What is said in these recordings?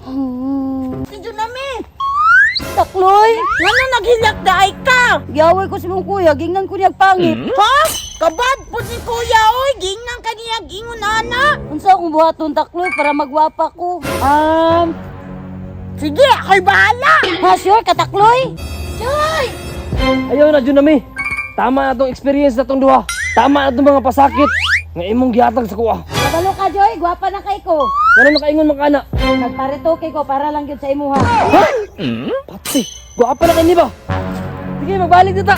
Si Junami! Takloy! Ngano naghilak daay ka? Giyaway ko sa imong kuya, gingnan ko niya pangit. Ha? Kabad po si kuya oy, gingnan ka niya gingon ana. Unsa akong buhaton, Takloy, para magwapa ko? Sige, ako'y bahala. Ha, sure ka, Takloy? Joy! Ayaw na Junami. Tama na tong experience na tong duha. Tama na tong mga pasakit nga imong gihatag sa kuha. Kabalo ka, Joy, gwapa na kay ko. Ngano nakaingon man ka ana? Nagparitoke ko para lang gyud sa imuha. Ha? Pati, gwapa na kini ba? Sige, magbalik na ta.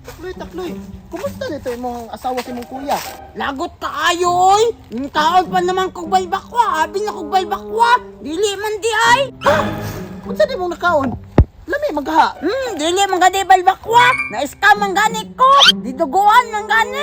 Takloy, takloy. Kumusta nito imong asawa si imong kuya? Lagot kaayo oy. Yung taon pa naman kog balbakwa, abi na kog balbakwa. Dili man di ay. Ha? Unsa di mong nakaon? Lami magha. Dili man gani balbakwa. Na-scam man gani ko. Diduguan man gani.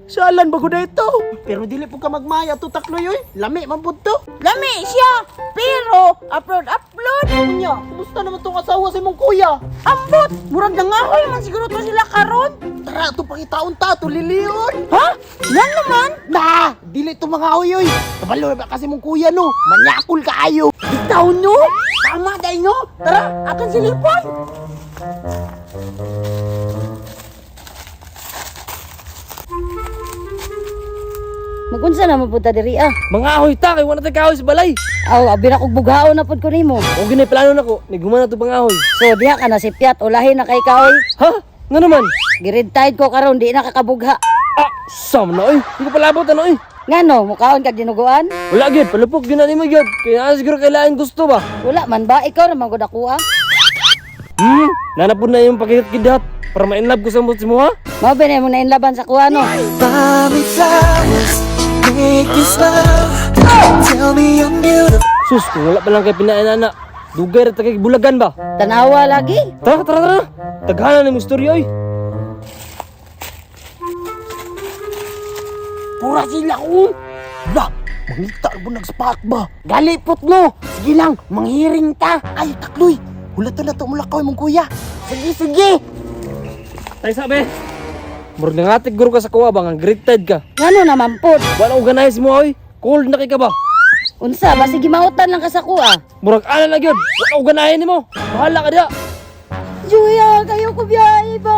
Sialan ba na ito? Pero dili po ka magmaya to takloy oy. Lami man pud to. Lami siya. Pero upload upload. Unya, kumusta naman tong asawa sa imong kuya? Ambot, murag nangahoy man siguro to sila karon. Tara, to pangitaon ta, to lilion. Ha? Yan naman. Na, dili to mga oy oy. Kabalo na ba kasi mong kuya no? Manyakol kaayo. Bitaw no? Tama day no? Tara, aton silipon. Magunsa na mapunta diri ah. Mga ahoy ta kay wala tay kahoy sa balay. Aw, abi na kog bughaon na pud ko nimo. O ginay plano nako, niguman na to pangahoy. So diha ka na si Piat, ulahin na kay ka oy. Ha? Ngano man? Gired tide ko karon di na kakabugha. Ah, sam na oy. Di ko palabot ano oy. Ngano, mukaon kag dinuguan? Wala gyud, palupok gyud na nimo gyud. Kaya naa siguro kailangan gusto ba? Wala man ba ikaw ra man gud ako ah. Nanapod na yung pakikidat para ma-inlove ko sa mo si mo ha? Mao ba na mo nainlaban sa kuha no? Buy me flowers, make me smile. Tell me I'm beautiful. Sus, kung wala pa lang kay pinainana, dugay ra ta kay bulagan ba? Tanawa lagi. Tara, tara, tara. Taghanan na imong istorya oy. Pura sila ko. La, mangita mo nag-spot ba? Galipot no. Sige lang, manghiring ta. Ay, takloy. Hulato na to mulakaw imong kuya. Sige, sige. Tay sabi. Murag nangatig guro ka sa kuha ba nga great tide ka. Ngano naman pod? Wala ko ganahe si mo oy. Cold na kay ka ba? Unsa ba sige mautan lang ka sa kuha? Murag ana na gyud. Wala ko ganahe nimo. Bahala ka diha. Juya, kayo ko biyahe ba?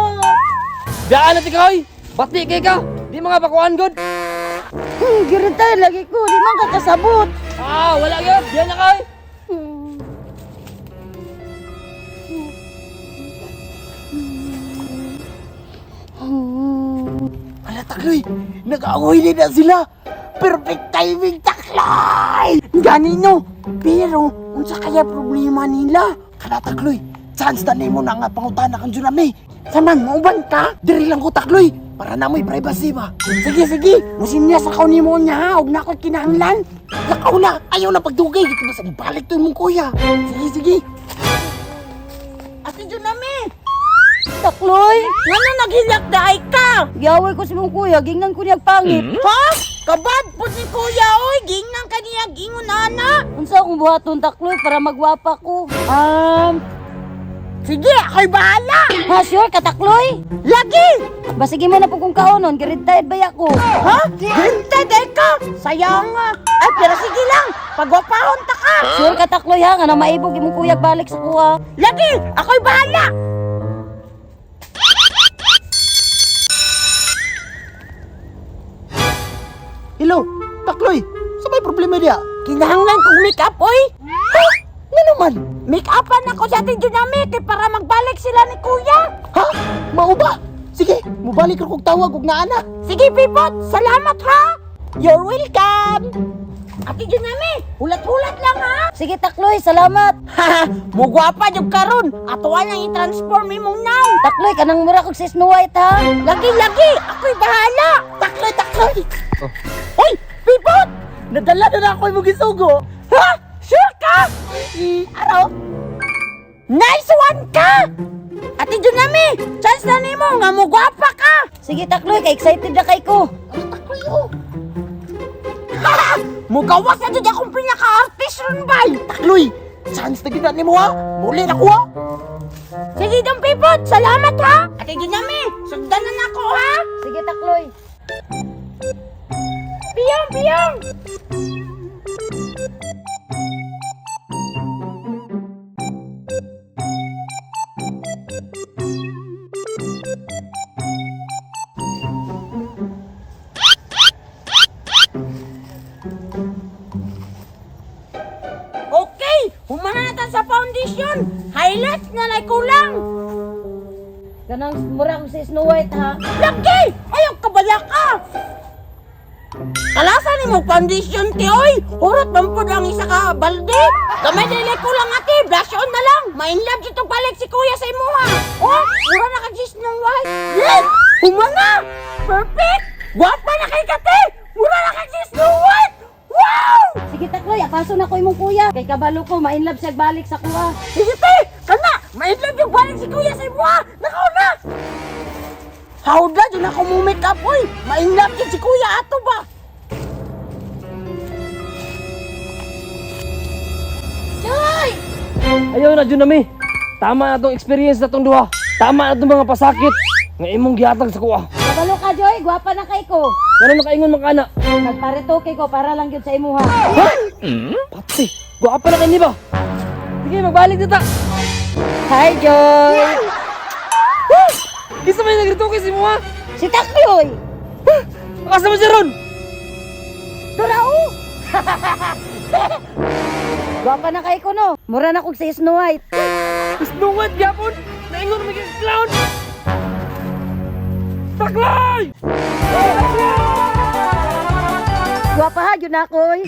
Biyaan na ti ka oy. Bati kay ka. Di mga bakuan gud. Gired tide lagi ko, di man ka kasabot. Ah, wala gyud. Diyan na ka oy. Ala, takloy. Nag-aaway na sila. Perfect timing, takloy! Gani no. Pero unsa kaya problema nila? Kana takloy, chance na nimo na nga pangutana kang Junami. Saman, mauban ka? Diri lang ko takloy, para na mo'y privacy ba. Sige, sige. Musinya sa kaw nimo niya ha. Ug na ako'y kinahanglan. Lakaw na, ayaw na pagdugay. Ito ba sa balik to imong kuya. Sige, sige. Ate Junami, Takloy, ngano naghilak daay ka? giyaway ko sa imong kuya, gingnan ko niya pangit. Ha? Kabad po si kuya oy, gingnan ka niya gingon ana. Unsa akong buhaton, Takloy, para magwapa ko? Sige, ako'y bahala. Ha, sure ka, Takloy? Lagi. Basigi mo na po kung kaonon, gired tide ba ko? Ha? Hintay day ka. Sayang nga. Ay, pero sige lang. Pagwapahon ta ka. Sure ka, Takloy ha, nga na maibog imong kuya balik sa kuha. Lagi, ako'y bahala. Hello, takloy. Sa may problema diya? Kinahanglan kong make up oy. Ha? Nga naman? Make upan ako sa Ate Junami kay para magbalik sila ni kuya. Ha? Mao ba? Sige, mubalik ra kog tawag og naana. Sige, Pipot. Salamat ha. You're welcome. Ate Junami, hulat-hulat lang ha. Sige, Takloy, salamat. Ha, mugwapa jud karon. Ato lang i-transform imong now. Takloy, kanang mura kog si Snow White ha. Lagi lagi, ako'y bahala. Takloy, takloy. Oh. Uy, Pipot! Nadala na na ako imong gisugo. Ha? Sure ka? Araw. Nice one ka! Ate Junami, chance na nimo nga mugwapa ka. Sige, Takloy, kay excited na kay ko. Takloy oh. Mugawas na jud akong pinaka-artist ron bay. Takloy, chance na gid na nimo ha. Muli na ko ha. Sige dong Pipot, salamat ha. Ate Junami, sugdan na nako ha. Sige, Takloy. Piyong, piyong. na sa foundation. Highlights na lang kulang. Ganang mura ko si Snow White ha. Lagi! Ayaw kabala ka! Kalasan ni mo foundation ti oy! Hurot man pud ang isa ka balde! Gamay dili ko lang ate, blush on na lang! Ma-inlove jud tong balik si kuya sa imuha! Oh, mura na ka Snow White! Yes! Humanga! Perfect! Gwapa na kay kate! Mura na ka Snow White! Wow! Sige Takloy, apaso na ko imong kuya. Kay kabalo ko, ma-inlove siya balik sa kuha. Sige te! Kana! Ma-inlove yung balik si kuya sa imuha! Nakauna! Hawda, dyan ako mo make up, oy! Ma-inlove jud si kuya ato ba? Joy! Ayaw na dyan nami. Tama na tong experience na tong duha. Tama na tong mga pasakit nga imong gihatag sa kuha. Kabalo ka Joy, gwapa na kay ko. Ngano nakaingon man kana? Nagparitoke ko para lang gyud sa imuha. Ha? Pati, gwapa na kini ba? Sige, magbalik na ta. Hi Joy! Kinsa may nagritoke si mo ha? Si Takloy! Asa man siya ron? Durao! Gwapa na kay ko no. Mura na kog si Snow White. Snow White gyapon. Naingon man kay clown. Taklay! Gwapa ha gyud na ako oy.